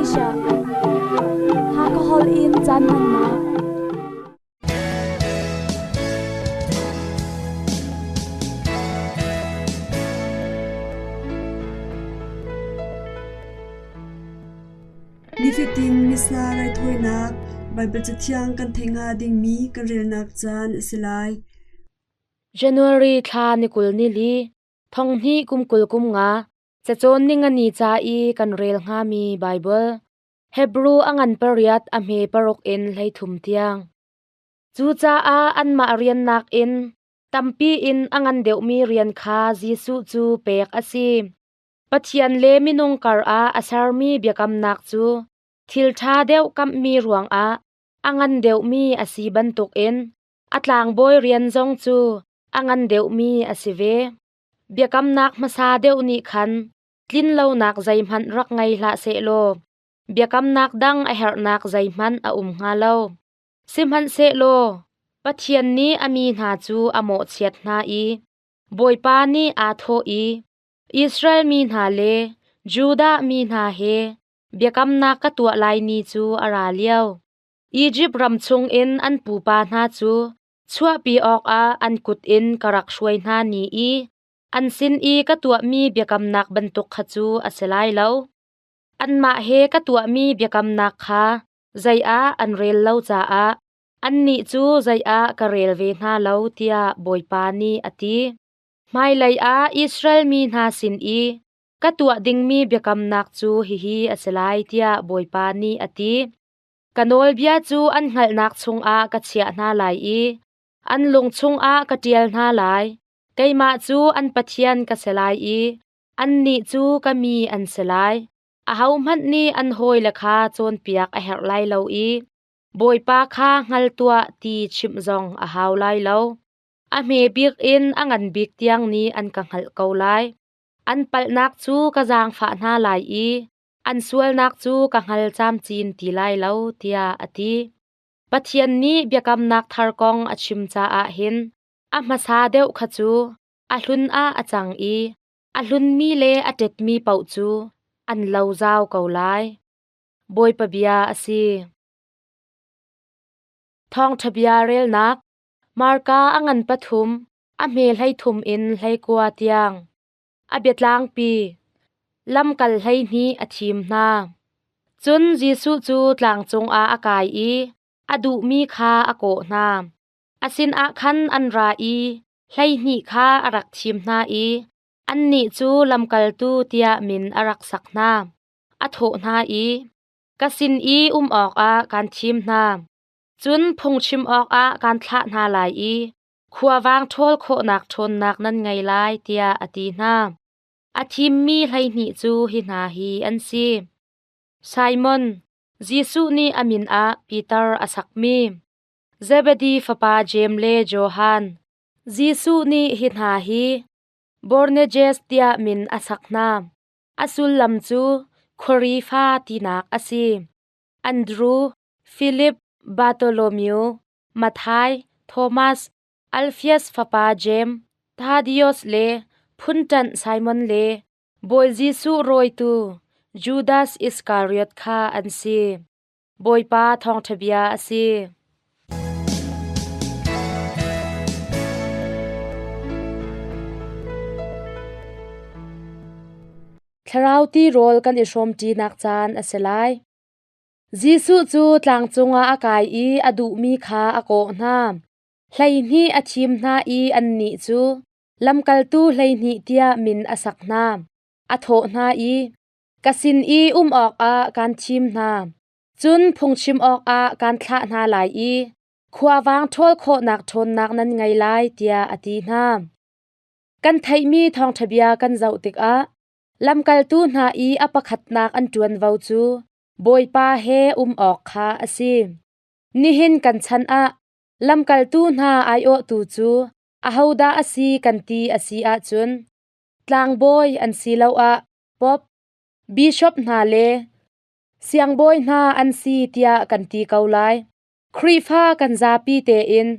Asia. Hakha holh in caan hmannak. Nifatin Missa raithawinak Baibal Cathiang kan theih hnga dingmi kan relnak caan a si lai. January thla ni 20 ni li, thong hnih kum 20 kum nga, cacawn ningani ca i kan rel hngami Baibal, Hebru a ngan pariat a hme paruk in 13 tiang. Cucaah anmah rian nakin tampi in a ngan deuhmi rian kha Jesuh cu pek a si. Pathian le minung kar ah a sermi biakamnak cu thil ṭha deuh kamhmi ruangah a ngan deuhmi a si bantukin a tlangbawi rian zong cu a ngan deuhmi a si ve. Biakamnak hmasa deuh nih khan tlinlonak zeihmanh rak ngei hlah sehlaw biakamnak dang a herhnak zeihmanh a um hnga lo. Sihmanhsehlaw Pathian nih a mi hna cu a mawhchiat hna i Bawipa nih aa thawh i Israel mi hna le Judah mi hna he biakamnak ka tuah lai ni cu a ra lio. Izipt ram chungin an pupa hna cu chuahpi awkah an kut in ka rak hruai hna ni i an sin i ka tuahmi biakamnak bantuk kha cu a si lai lo. Anmah he ka tuahmi biakamnak kha zei ah an rel lo caah annih cu zei ah ka rel ve hna lo tiah Bawipa nih a ti. Hmailei ah Israel mi hna sin i ka tuah dingmi biakamnak cu hihi a si lai tiah Bawipa nih a ti. Ka nawlbia cu an hngalhnak chungah ka chiah hna lai i an lung chungah ka ṭial hna lai. Keimah cu an Pathian ka si lai i annih cu ka mi an si lai. Ahohmanh nih an hawile kha cawnpiak a herh lai lo i Bawipa kha hngal tuah ti chimh zong a hau lai lo. A hme bik in a ngan bik tiang nih an ka hngalh ko lai. An palhnak cu ka zaangfah hna lai i an sualnak cu ka hngal camcin ti lai lo, tiah a ti. Pathian nih biakamnak thar kong a chim caah hin a hmasa deuh kha cu a hlun ah a cang i a hlunmi le a ṭetmi paoh cu an lo zau ko lai. Bawipa bia a si. Thawngṭha bia relnak Marka a ngan pathum, a hme 13 in 19 tiang. A biatlangpi lamkal 12 a thim hna. Cun Jesuh cu tlang cungah a kai i a duhmi kha a kawh hna. A sinah khan an ra i 12 kha a rak thim hna i annih cu lamkaltu tiah min a rak sak hna. A thawh hna i, Ka sin i um awkah kaan thim hna. Cun phungchim awkah kaan thlah hna lai i khuavang ṭhawl khawhnak ṭhawnnak nan ngei lai, tiah a ti hna. A thimmi 12 cu hi hna hi an si: Simon, Jesuh nih a min ah Peter a sakmi, Zebedi fapa Jeim le Johan. Jesuh nih hi hna hi Boanerges tiah min a sak hna. A sullam cu khuari fa tinak a si. Andru, Filip, Bartholomew, Matthai, Thomas, Alfias fapa Jeim, Thaddeus le phunṭanh Simon le Bawi Jesuh rawitu Judas Iskariot kha an si. Bawipa thawngṭha bia a si. Thlarau tirawl kan i hrawmṭinak caan a si lai. Jesuh cu tlang cungah a kai i a duhmi kha a kawh hna. 12 a thim hna i annih cu lamkaltu 12 tiah min a sak hna. A thawh hna i, Ka sin i um awkah kaan thim hna. Cun phungchim awkah kaan thlah hna lai i khuavang ṭhawl khawhnak ṭhawnnak nan ngei lai, tiah a ti hna. Kan theihmi thawngṭha bia kan zoh tikah lamkaltu hna i a pakhatnak an ṭuanvo cu Bawipa he um awk kha a si. Nihin kan chan ah lamkaltu hna aiawhtu cu ahodah a si kan ti a si ahcun tlangbawi an siloah pope, bishop hna le siangbawi hna an si tiah kan ti ko lai. Khrihfa kan zapi tein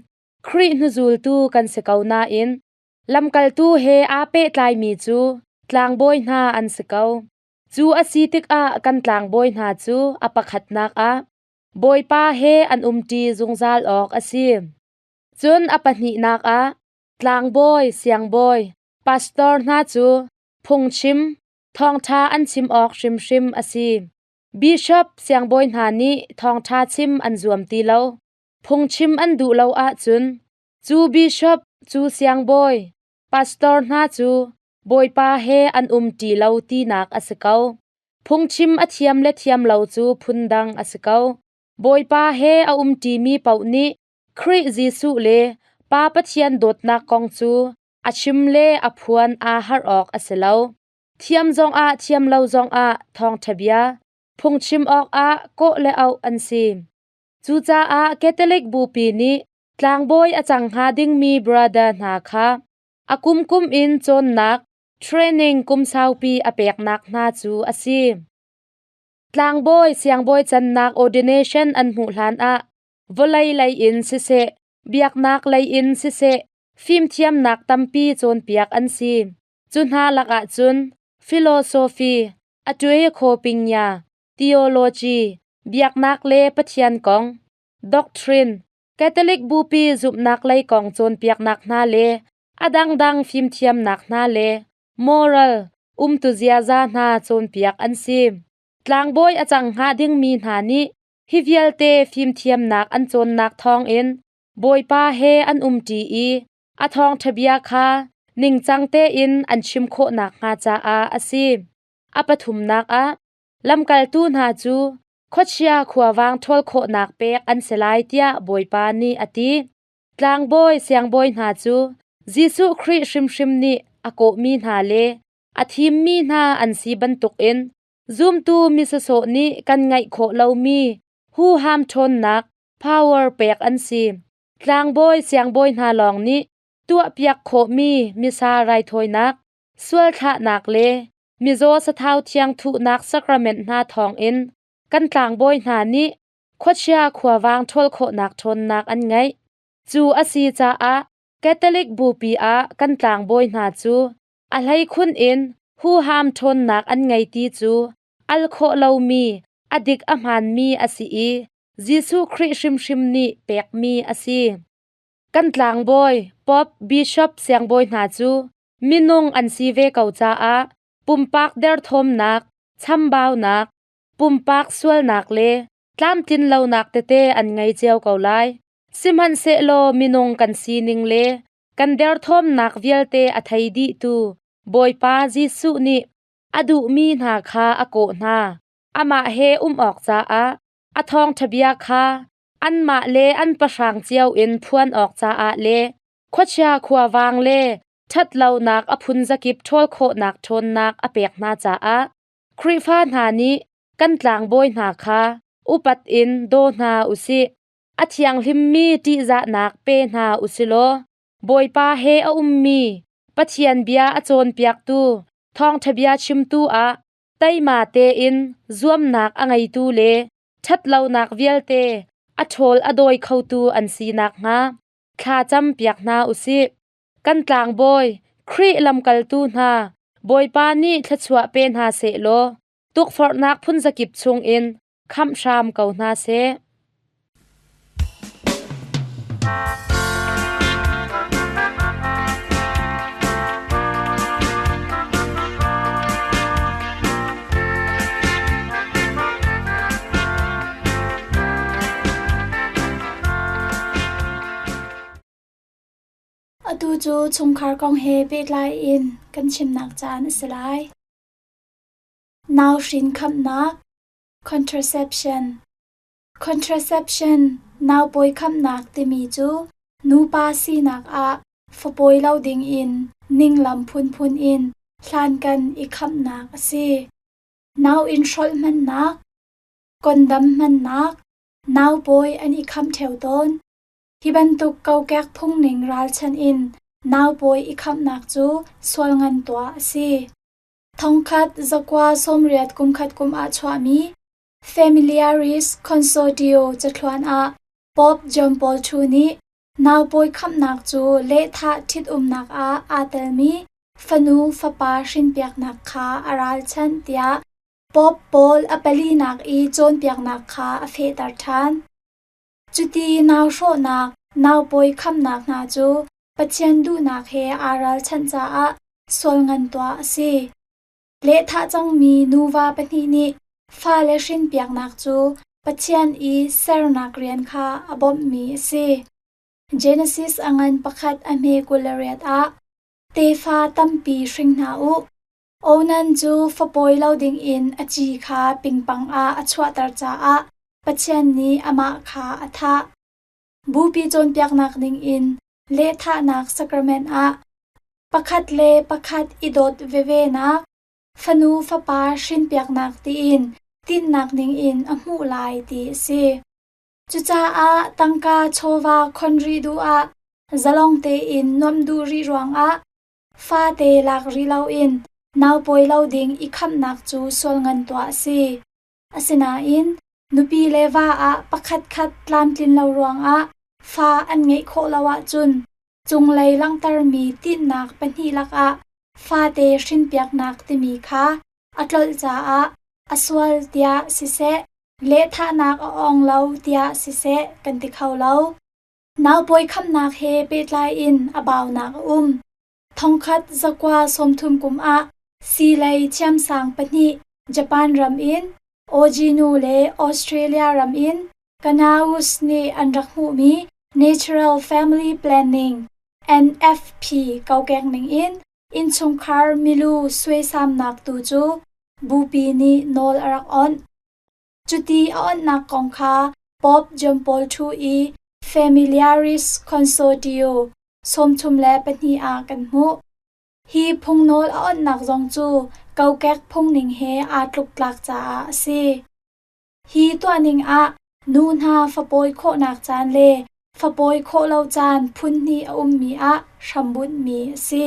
Khrih hnuzultu kan si ko nain lamkaltu he aa pehtlaimi cu tlangbawi hna an si ko. Cu a si tikah kan tlangbawi hna cu a pakhatnak ah Bawipa he an umṭi zungzal awk a si. Cun a pahnihnak ah tlangbawi, siangbawi, pastor hna cu phungchim, thawngṭha an chim awk hrimhrim a si. Bishop siangbawi hna nih thawngṭha chim an zuam ti lo. Phungchim an duh lo ahcun cu bishop, cu siangbawi, pastor hna cu Bawipa he an um ṭi lo tinak a si ko. Phungchim a thiam le thiam lo cu phundang a si ko. Bawipa he a um ṭimi paoh nih Khrih Jesuh le Pa Pathian dawtnak kong cu a chim le a phuan aa harh awk a si lo. Thiam zongah thiam lo zongah thawngṭha bia phungchim awkah kawh le auh an si. Cucaah Catholic Bupi nih tlangbawi a cang hnga dingmi brother hna kha a kumkum in cawnnak training kum saupi a peknak hna cu a si. Tlangbawi siangbawi cannak ordination an hmuh hlanah vawlei lei in siseh, biaknak lei in siseh, fimthiamnak tampi cawnpiak an si. Cu hna lakah cun philosophy, a ṭuai theology, biaknak le Pathian kong, doctrine, Catholic Bupi zumhnak lei kong cawnpiaknak hna le a dangdang fimthiamnak hna le moral, umtu ziaza hna cawnpiak an si. Tlangbawi a cang hnga dingmi hna nih hi vialte fimthiamnak an cawnnak thawngin Bawipa he an umṭi i a thawngṭha bia kha ningcang tein an chim khawh nakhnga caah a si. A pathumnak ah, lamkaltu hna cu khuachia khuavang ṭhawl khawhnak pek an si lai tiah Bawipa nih a ti. Tlangbawi siangbawi hna cu Jesuh Khrih hrimhrim nih a kawhmi hna le a thimmi hna an si bantukin zumtu mi sawsawh nih kan ngaih khawh lomi huham ṭhawnnak power pek an si. Tlangbawi siangbawi hna lawng nih tuahpiak khawhmi misa raithawinak, sualthlahnak le mizaw sathau thiang thuhnak sacrament hna thawngin kan tlangbawi hna nih khuachia khuavang ṭhawl khawhnak ṭhawnnak an ngeih. Cu a si caah Catholic Bupi ah kan tlangbawi hna cu a hleikhun in huham ṭhawnnak an ngei ti cu al khawh lomi a dik a hmaanmi a si i Jesuh Khrih hrimhrim nih pekmi a si. Kan tlangbawi, Pope, Bishop, siangbawi hna cu minung an si ve ko caah pumpak derthawmnak, chambaunak, pumpak sualnak le tlamtlin lonak tete an ngei cio ko lai. Sihmanhsehlaw minung kan sining le kan derthawmnak vialte a thei dihtu Bawipa Jesuh nih a duhmi hna kha a kawh hna. Amah he um awk caah a thawngṭha bia kha anmah le an pahrang cio in phuan awk caah le khuachia khuavang le ṭhatlonak a phunzakip ṭhawl khawhnak ṭhawnnak a pek hna caah Khrihfa hna nih kan tlangbawi hna kha upat in daw hna u sih. A thianghlimmi ṭihzahnak pe hna u si law Bawipa he a ummi Pathian bia a cawnpiaktu thawngṭha bia chimtu ah teima tein zuamnak a ngeitu le ṭhatlonak vialte a ṭhawl a dawi khotu an si nakhnga thla campiak hna u sih. Kan tlangbawi, Khrih lamkaltu hna, Bawipa nih thluachuah pe hna sehlaw tukforhnak phunzakip chungin khamh hram ko hna seh. Atu cu chungkhar kong he pehtlai in kan chimnak caan a si lai. Nau hrin khamhnak, contraception. Contraception, naupawi khamhnak timi cu nupa sinak ah fapawi lo dingin ninglam phunphun in hlankan i khamhnak a si. Nau inn hrolh hmannak, kondam hmannak, naupawi an i khamh ṭheo tawn. Hi bantuk kokek phungning ralchanh in naupawi i khamhnak cu sual ngan tuah a si. Thongkhat zakua 80 kumkhat kum ah chuahmi Familiaris Consortio cathluan ah Pope John Paul II nih naupawi khamhnak cu lehthah ṭhitumnak ah aa telmi fanu fapa hrinpiaknak kha a ralchanh tiah. Pope pawl a palinak i cawnpiaknak kha a fehter ṭhan. Cuti nauhrawhnak, naupawi khamnak hna cu Pathian duhnak he aa ralchanh caah sual ngan tuah a si. Lehthah cangmi nuva pahnih nih fale hrinpiaknak cu Pathian i sernak rian kha a bawmhmi a si. Genesis a ngan pakhat a hme 28 ah tefa tampi hring hna u. Onan cu fapawi lo dingin a ci kha pingpang ah a chuahter caah Pathian nih amah kha a thah. Bupi cawnpiaknak ningin lehthahnak sacrament ah pakhat le pakhat i dawt vevenak, fanu fapa hrinpiaknak tiin tinhnak ningin a hmuh lai ti a si. Cucaah tangka chawva khon rih duh ah zalong tein nuamh duh rih ruangah fate lak rih loin naupawi lo ding i khamhnak cu sual ngan tuah a si. Asinain nupi le va ah pakhatkhat tlamtlin lo ruangah fa an ngeih khawh lo ahcun cunglei langhtermi tinhnak pahnih lakah fate hrinpiaknak timi kha a tlolh caah a sual tiah siseh, lehthahnak a awng lo tiah siseh kan ti kho lo. Naupawi khamnak he pehtlai in a baunak a um. Thongkhat zakua 30 kum ah siilei thiamsang pahnih Japan ram in Ojinu le Australia ram in Kanaus nih an rak hmuhmi Natural Family Planning NFP kokek ning in innchungkhar milu suaisamnak tu cu bupi nih nawl a rak onh. Cuti a onhnak kong kha Pope John Paul II i Familiaris Consortio 32 ah kan hmuh. Hi phungnawl a onhnak zong cu kokek phungning he aa tluktlak caah a si. Hi tuahning ah nu hna fapawi khawhnak caan le fapawi khawh lo caan phunhnih a ummi ah hrambunhmi a si.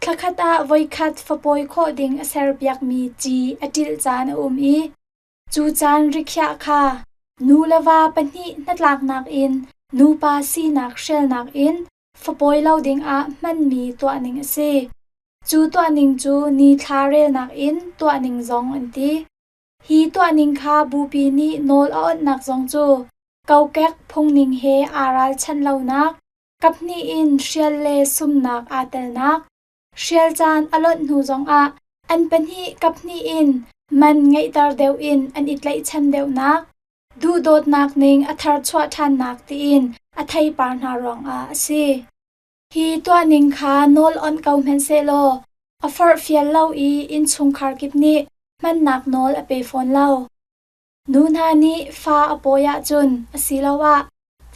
Thlakhat ah voikhat fapawi khawh ding a serpiakmi ci a ṭilh caan a um i cu caan rikhiah kha nu le va pahnih hnatlaknak in nupa sinak hrialnak in fapawi lo dingah hmanmi tuahning a si. Cu tuahning cu nithla relnak in tuahning zong an ti. Hi tuahning kha bupi nih nawl a awnhnak zong cu kokek phungning he aa ralchanh lonak, kaphnih in hrial le sumnak aa telnak, hrial caan a lonh hnu zongah an pahnih kaphnih in man ngeihter deuh in an i tlaihchan deuhnak, duhdawtnak ning a tharchuah ṭhannak tiin a theipar hna ruangah a si. Hi tuahning kha nawl onh ko hmanhsehlaw a forhfial lo i innchungkhar kip nih hmannak nawl a pe fawn lo. Nu hna nih fa a pawi ahcun asiloah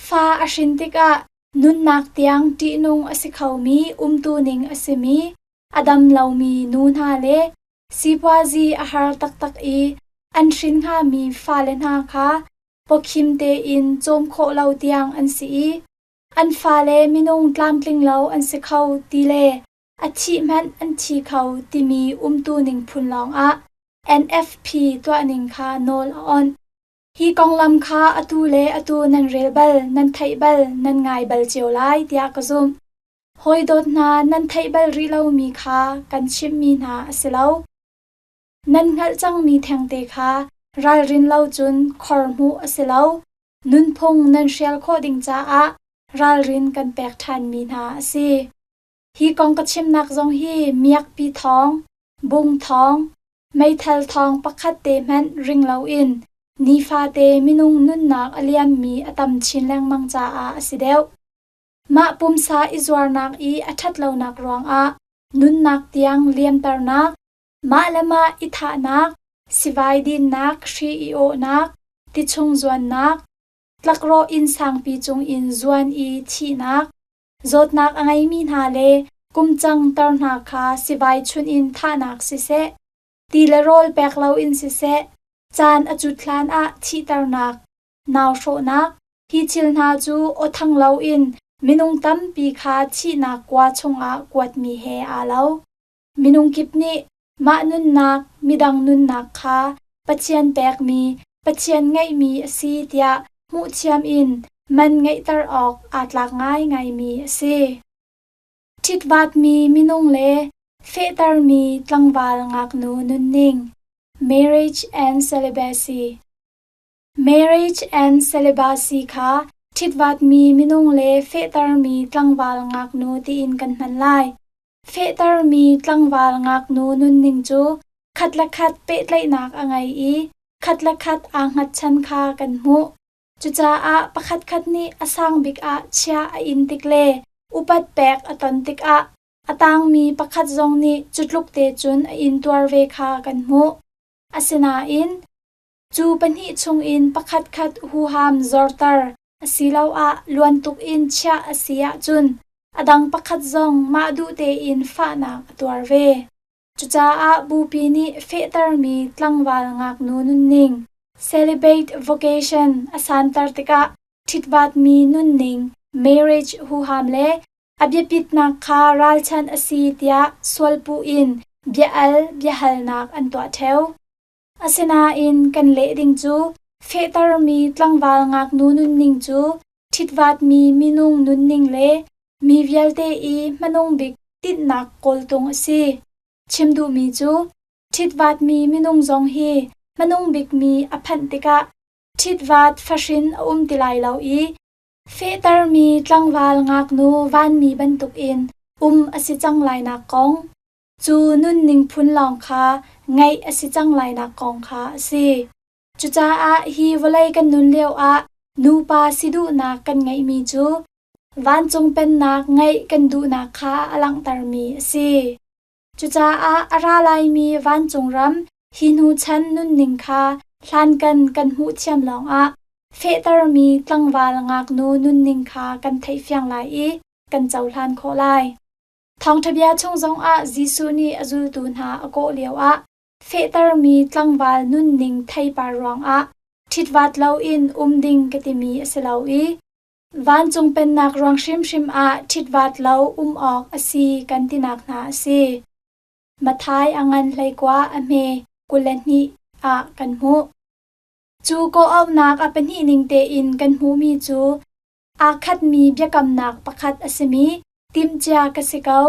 fa a hrin tikah nunnak tiang ṭihnung a si khomi umtuning a simi a dam lomi nu hna le sipuazi a har taktak i an hrin hngami fale hna kha pawkhim tein cawm khawh lo tiang an si i an fale minung tlamtling lo an si kho ti le a thih hmanh an thi kho timi umtuning phun lawngah NFP tuahning kha nawl a awnh. Hi konglam kha atu le atu nan rel bal, nan theih bal, nan ngai bal cio lai tiah ka zumh. Hawi dawt hna nan theih bal rih lomi kha kan chimhmi hna a si lo. Nan hngalh cangmi thengte kha ralrin lo cun khor hmuh a si lo. Nunphung nan hrial khawh ding caah ralrin kan pek ṭhanmi hna a si. Hi kong ka chimnak zong hi miakpi thawng, bung thawng, meithal thawng pakhat te hmanh ring loin nifate minung nunnak a liammi a tam chin lengmang caah a si deuh. Mah pumsa i zuarnak i a ṭhatlonak ruangah nunnak tiang liamternak, mah le mah i thahnak, sivai dinnak, hri i awhnak, tichung zuannak, tlakrawh inn sangpi cungin zuan i thihnak, zawtnak a ngeimi hna le kumcang tar hna kha sivai chunh in thahnak siseh, ti le rawl pek loin siseh, caan a cut hlan ah thihternak, nau hrawhnak, hi thil hna cu aw thang loin minung tampi kha thihnak kua chungah kuatmi he aa lo. Minung kip nih mah nunnak, midang nunnak kha Pathian pekmi, Pathian ngeihmi a si tiah hmuhthiam in man ngeihter awk aa tlak ngaingaimi a si. Ṭhitvatmi minung le fehtermi tlangval ngaknu nunning. Marriage and Celibacy Marriage and Celibacy kha ṭhitvatmi minung le fehtermi tlangval ngaknu tiin kan hman lai. Fehtermi tlangval ngaknu nunning cu khat le khat pehtlaihnak a ngei i khat le khat aa hngatchan kha kan hmuh. Cucaah pakhatkhat nih a sang bik ah chia a in tik le upat pek a ton tikah a tangmi pakhat zong nih cu tluk te cun a intuar ve kha kan hmuh. Asinain, cu pahnih chungin pakhatkhat huham zorter asiloah luan tuk in chiah a si ahcun a dang pakhat zong mah duh tein fahnak a tuar ve. Cucaah Bupi nih fehtermi tlangval ngaknu nunning, celibate vocation, a santer tikah ṭhitvatmi nunning, marriage huham le a biapitnak kha ralchanh a si tiah sualpuh in bia-al biahalnak an tuah ṭheo. Asinain kan leh ding cu fehtermi tlangval ngaknu nunning cu ṭhitvatmi minung nunning le mi vialte i hmanung bik tinhnak kawltung a si. Chim duhmi cu ṭhitvatmi minung zong hi hmanung bikmi a phanh tikah ṭhitvat fahrin a um ti lai lo i fehtermi tlangval ngaknu vanmi bantukin um a si cang lainak kong, cu nunning phun lawng kha ngaih a si cang lainak kong kha a si. Cucaah hi vawlei kan nun lioah nupa si duhnak kan ngeihmi cu vancung pennak ngeih kan duhnak kha a langhtermi a si. Cucaah a ra laimi vancung ram hi hnu chan nunning kha hlankan kan hmuh thiam lawngah fehtermi tlangval ngaknu nunning kha kan theihfiang lai i kan cohlan khawh lai. Thawngṭha bia chung zongah Jesuh nih a zultu hna a kawh lioah fehtermi tlangval nunning theipar ruangah ṭhitvat loin um ding ka timi a si lo i vancung pennak ruang hrimhrim ah ṭhitvat lo um awk a si kan tinak hna a si. Matthai a ngan 19 a hme 22 ah kan hmuh. Cu kawhauhnak a pahnih ning tein kan hmuhmi cu aa khatmi biakamnak pakhat a simi timhcia ka si ko,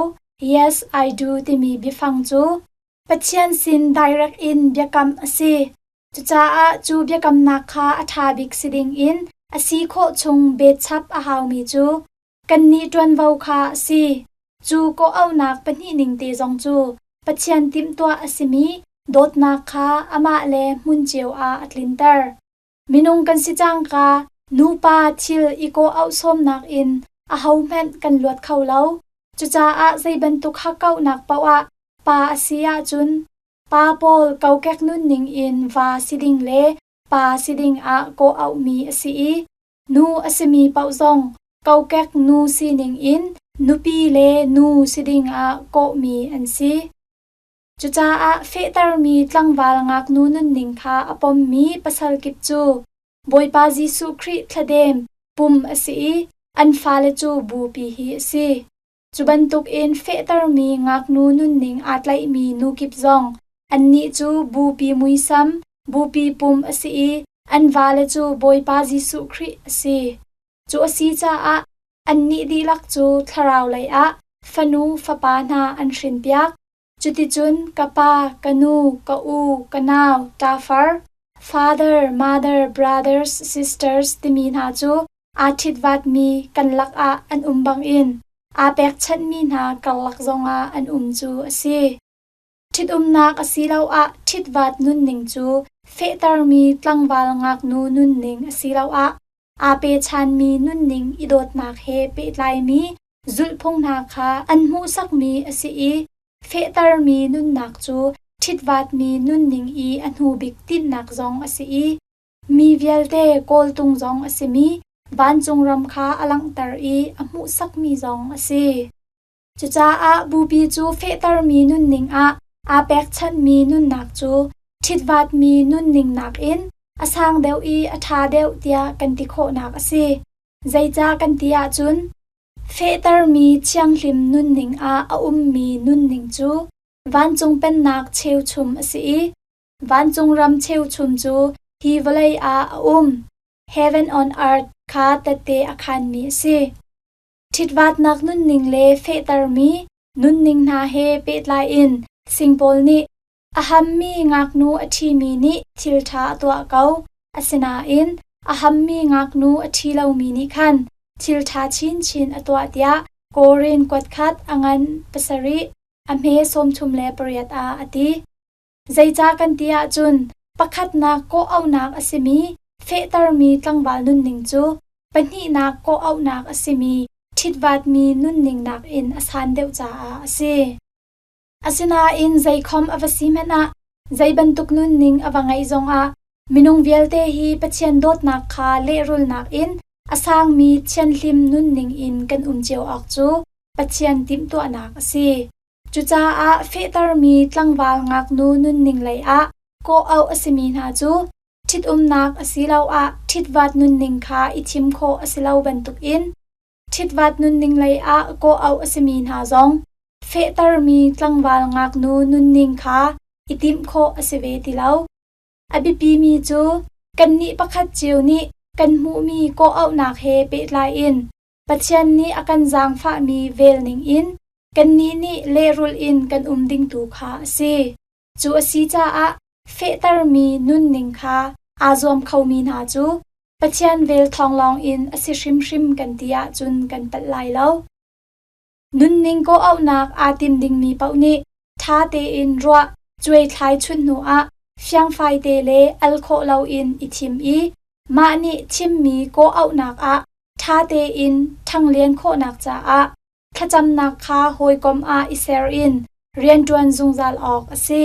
yes I do timi biafang cu Pathian sin direct in biakam a si. Cucaah cu biakamnak kha a ṭha bik si dingin a si khawh chung betchap a haumi cu kannih ṭuanvo kha a si. Cu kawhauhnak pahnih ning te zong cu Pathian timhtuah a simi dawtnak kha amah le hmun cio ah a tlinter. Minung kan si cangka nupa thil i kawhauh sawmnak in ahohmanh kan luat kho lo. Cucaah zei bantuk hakkauhnak paoh ah pa a si ahcun pa pawl kokek nunning in va si ding le pa si ding ah kawhauhmi a si i nu a simi paoh zong kokek nu sining in nupi le nu si ding ah kawhmi an si. Cucaah fehtermi tlangval ngaknu nunning kha a pommi pasal kip cu Bawipa Jesuh Khrih thladem pum a si i an fale cu bupi hi a si. Cu bantukin fehtermi ngaknu nunning aa tlaihmi nu kip zong annih cu bupi muisam, bupi pum a si i an vale cu Bawipa Jesuh Khrih a si. Cu a si caah annih dihlak cu thlarau lei ah fanu fapa hna an hrinpiak. Cuticun ka pa, ka nu, ka u, ka nau, ṭafar, father, mother, brothers, sisters timi hna cu aa ṭhitvatmi kan lakah an um bangin aa pekchanhmi hna karlak zongah an um cu a si. Ṭhitumnak asiloah ṭhitvat nunning cu fehtermi tlangval ngaknu nunning asiloah aa pechanmi nunning i dawtnak he pehtlaimi zulhphung hna kha an hmuhsakmi a si i fehtermi nunnak cu ṭhitvatmi nunning i a hnu bik tinhnak zong a si i mi vialte kawltung zong a simi vancung ram kha a langhter i a hmuhsakmi zong a si. Cucaah bupi cu fehtermi nunning ah aa pekchanhmi nunnak cu ṭhitvatmi nunning nakin a sang deuh i a ṭha deuh tiah kan ti khawhnak a si. Zeicah kan ti ahcun fehtermi thianghlim nunning ah a ummi nunning cu vancung pennak cheuchum a si i vancung ram cheuchum cu hi vawlei ah a um, heaven on earth, kha tette a khanmi a si. Ṭhitvatnak nunning le fehtermi nunning hna he pehtlai in sing pawl nih. A hammi ngaknu a ṭhimi nih thil ṭha a tuah ko, asinain a hammi ngaknu a ṭhi lomi nih khan thil ṭha chinchin a tuah tiah Korin kuatkhat a ngan pasarih a hme 38 ah a ti. Zeicah kan ti ahcun pakhatnak kawhauhnak a simi fehtermi tlangval nunning cu pahnihnak kawhauhnak a simi ṭhitvatmi nunning nakin a san deuh caah a si. Asinain zeikhom a va si hmanh ah, zei bantuk nunning a va ngeih zongah minung vialte hi Pathian dawtnak kha lehrulnak in a sangmi thianhlim nunning in kan um cio awk cu Pathian timhtuahnak a si. Cucaah fehtermi tlangval ngaknu nunning lei ah kawh-auh a simi hna cu ṭhitumnak asiloah ṭhitvat nunning kha i thim khawh a si lo bantukin Ṭhitvat nunning lei ah kawhauh a simi hna zong fehtermi tlangval ngaknu nunning kha i timh khawh a si ve ti lo. A biapimi cu kannih pakhat cio nih kan hmuhmi kawhauhnak he pehtlai in Pathian nih a kan zaangfahmi vel ningin kannih nih lehrulh in kan um ding tu kha a si. Cu a si caah fehtermi nunning kha aa zuam khomi hna cu Pathian vel thawng lawngin a si hrimhrim kan ti ahcun kan palh lai lo. Nunning kawhauhnak aa tim dingmi paoh nih ṭha tein ruah cuaithlai chunh hnuah fiangfai te le al khawh loin i thim i mah nih thimmi kawhauhnak ah ṭha tein ṭhanglian khawhnak caah thlacamnak kha hawikom ah i ser in rianṭuan zungzal awk a si.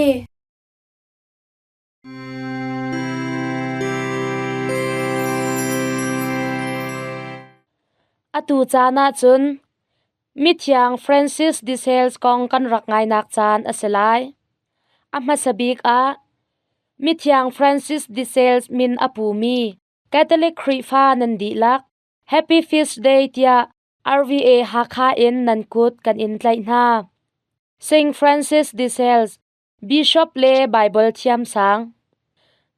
Atu caan ahcun mithiang Francis de Sales kong kan rak ngainak caan a si lai. A hmasa bik ah mithiang Francis de Sales min a pumi Catholic Khrihfa nan dihlak Happy Feast Day tiah RVA Hakha in nan kut kan in tlaih hna. St. Francis de Sales Bishop le Baibal thiamsang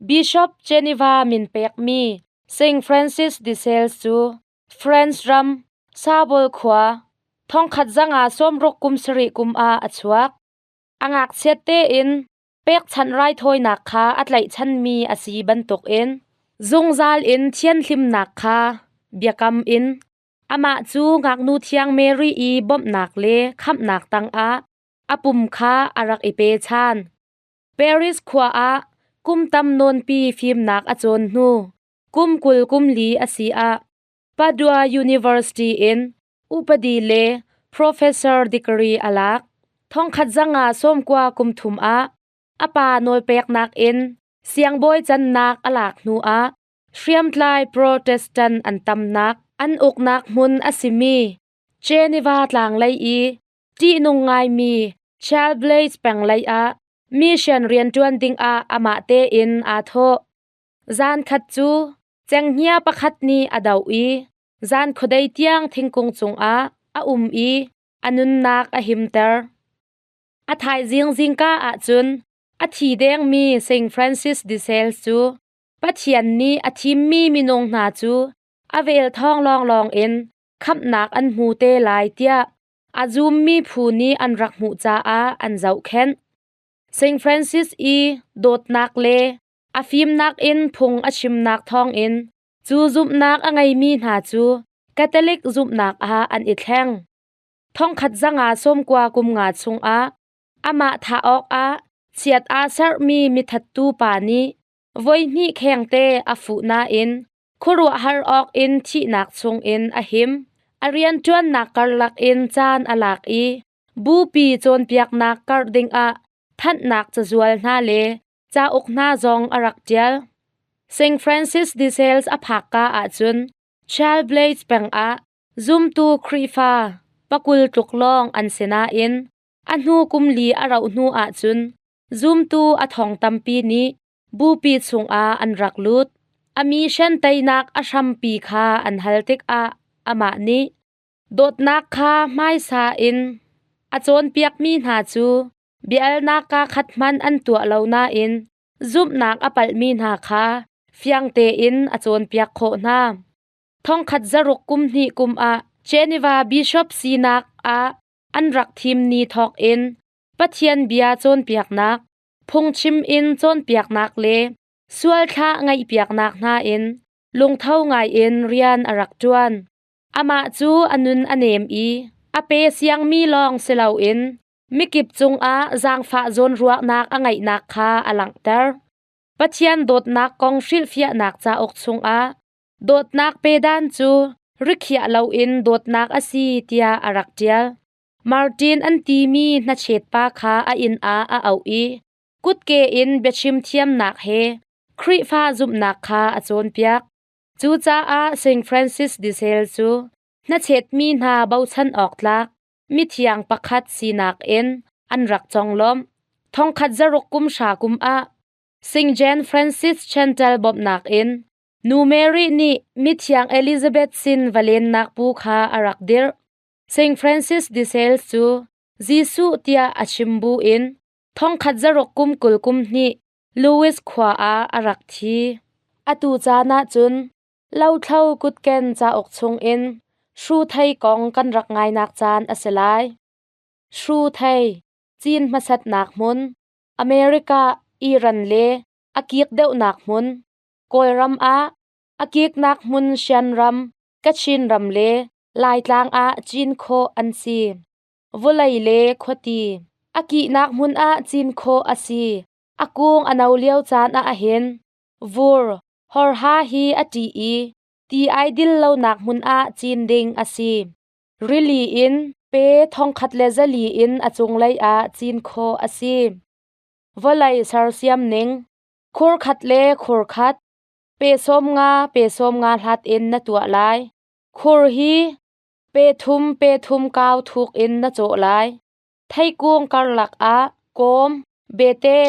Bishop Geneva min pekmi St. Francis de Sales cu France ram Sabol khua thongkhat zanga sawmruk kum sarih kum ah a chuak. A ngakchiat tein pekchanh raithawinak kha a tlaihchanmi a si bantukin zungzal in thianhlimnak kha biakam in amah cu ngaknu thiang Mary i bawmhnak le khamhnak tangah a pum kha a rak i pe ṭhan. Paris khua ah kum tam nawnpi fimnak a cawn hnu kum 20 kum li a si ah Padua University in upadi le professor degree a lak. Thongkhat zanga sawmkua kum thum ah a pa nawlpeknak in siangbawi cannak a lak hnu ah hriamtlai Protestant an tamnak an uknak hmun a simi Geneva tlang lei i Ṭihnung ngaimi Chalblades peng lei ah mission rianṭuan dingah amah tein aa thawh. Zan khat cu cenghngia pakhat nih a doh i zan khuadei tiang thingkung cungah a um i a nunnak a himter. A thaizing zingka ahcun a thi dengmi St. Francis de Sales cu Pathian nih a thimmi minung hna cu a vel thawng lawnglawng in khamhnak an hmu te lai tiah a zummi phu nih an rak hmuh caah an zohkhenh. St. Francis i dawtnak le a fimnak in phung a chimnak thawngin cu zumhnak a ngeimi hna cu Catholic zumhnak ah an i thleng. Thongkhat zanga sawmkua kum nga chungah amah thah awkah chiat aa serhmi mithattu pa nih voihnih khengte a fuh nain khuaruahhar awk in thihnak chungin a him. A rianṭuannak karlak in caan a lak i bupi cawnpiaknak karh dingah thanhnak cazual hna le cauk hna zong a rak ṭial. St. Francis de Sales a phakka ahcun Chalblades peng ah zumtu Khrihfa pakul tluk lawng an si nain a hnu kum li a rauh hnu ahcun zumtu a thong tampi nih bupi chungah an rak lut. A mission teinak a hrampi kha an hal tikah amah nih dawtnak kha hmaisa in a cawnpiakmi hna cu biaalnak kaa khat hmanh an tuah lo nain zumhnak a palhmi hna kha fiang tein a cawnpiak khawh hna. Thongkhat zaruk kum hnih kum ah Geneva Bishop sinak ah an rak thim ni thawk in Pathian bia cawnpiaknak, Phungchim in cawnpiaknak le sualthlah ngaihpiaknak hna in lungtho ngaiin rian a rak ṭuan. Amah cu a nun a nem i a pe siangmi lawng si loin mikip cungah zaangfah zawnruahnak a ngeihnak kha a langhter. Pathian dawtnak kong hrilhfiahnak cauk chungah dawtnak pedan cu rikhiah loin dawtnak a si tiah a rak ṭial. Martin an timi hnachet pa kha a inn ah a auh i kutke in biachim thiamnak he Khrihfa zumhnak kha a cawnpiak. Cucaah St. Francis de Sales cu hnachetmi hna bochan awk tlak mithiang pakhat sinak in an rak conglawmh. Thongkhat zaruk kum hra kum ah St. Jane Francis Chantal bawmhnak in Nu Mary nih mithiang Elizabeth sin va lennak bu kha a rak dirh. St. Francis de Sales cu Jesuh tiah a chim bu in thongkhat zaruk kum 20 kum hnih Louis khua ah a rak thi. Atu caan ah cun lothlo kutken cauk chungin hruthei kong kan rak ngainak caan a si lai. Hruthei, cin hmasatnak hmun, America, Iran le a kik deuhnak hmun, Kawlram ah a kiknak hmun Shan ram, Kachin ram le Laitlang ah cin khawh an si. Vawlei le khuati. A kihnak hmun ah cin khawh a si. A kung a no lio caan ah hin vur, horha hi a ṭih i ti ai dil lonak hmun ah cin ding a si. Rili in pe 1400 in a cunglei ah cin khawh a si. Vawlei sersiam ning khur khat le khur khat pe 50 pe 50 hlat in na tuah lai. Khur hi pe thum pe thum kau thuk in na cawh lai. Theikung karlak ah kawm, bete,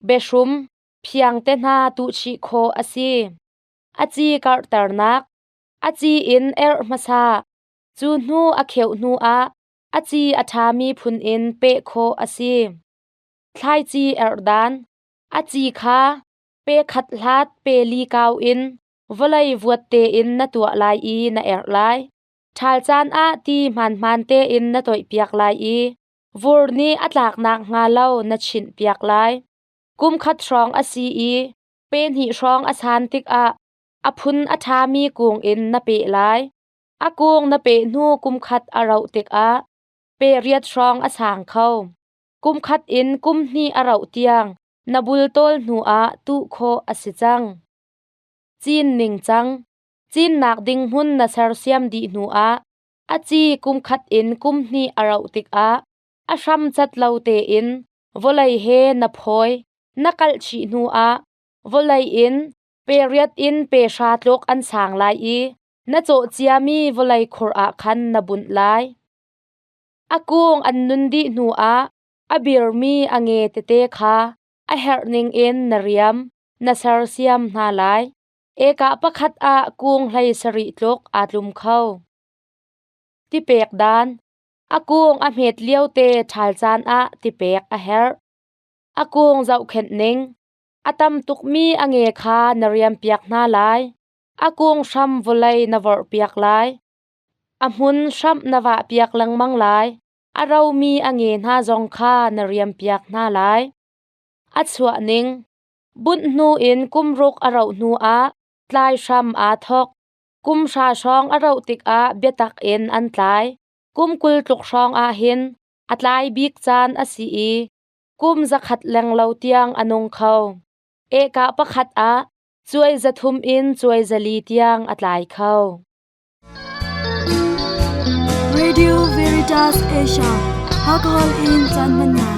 behrum, phiang te hna tuhchih khawh a si. A ci karhternak, a ci in erh hmasa, cu hnu a kheuh hnu ah a ci a ṭhami phun in peh khawh a si. Thlaici erh dan, a ci kha pe khat hlat pe li kau in vawlei vuat tein na tuah lai i na erh lai. Ṭhal caan ah ti hmaanhmaan tein na toihpiak lai i vur nih a tlaknak hnga lo na chinhpiak lai. Kum khat hrawng a si i pe hnih hrawng a san tikah a phun a ṭhami kung in na peh lai. A kung na peh hnu kum khat a rauh tikah pe riat hrawng a sang kho. Kum khat in kum hnih a rauh tiang na bultawl hnuah tuh khawh a si cang. Cin ningcang Cinnak ding hmun na sersiam dih hnuah a ci kum khat in kum hnih a rauh tikah a hram cat lo tein vawlei he na phawi, na kalh chih hnuah vawlei in pe riat in pe hra tluk an sang lai i na cawh ciami vawlei khur ah khan na bunh lai. A kung an nun dih hnuah a birmi a nge tete kha a herh ningin na riam, na sersiam hna lai. Eka pakhat ah kung hlei sarih tluk aa tlum kho. Tipek dan. A kung a hmet lio te ṭhal caan ah tipek a herh. A kung zohkhenh ning. A tam tukmi a nge kha na riampiak hna lai. A kung hram vawlei na vorhpiak lai. A hmun hramh na vahpiak lengmang lai. A romi a nge hna zong kha na riampiak hna lai. A chuah ning. Bunh hnu in kum ruk a rauh hnu ah tlai hram aa thawk. Kum hra hrawng a rauh tikah biatak in an tlai. Kum 20 tluk hrawng ah hin a tlai bik caan a si i kum 100 lenglo tiang a nung kho. Eka pakhat ah cuai 300 in cuai 400 tiang a tlai kho. Radio Veritas Asia, Alcohol in caan hmannak.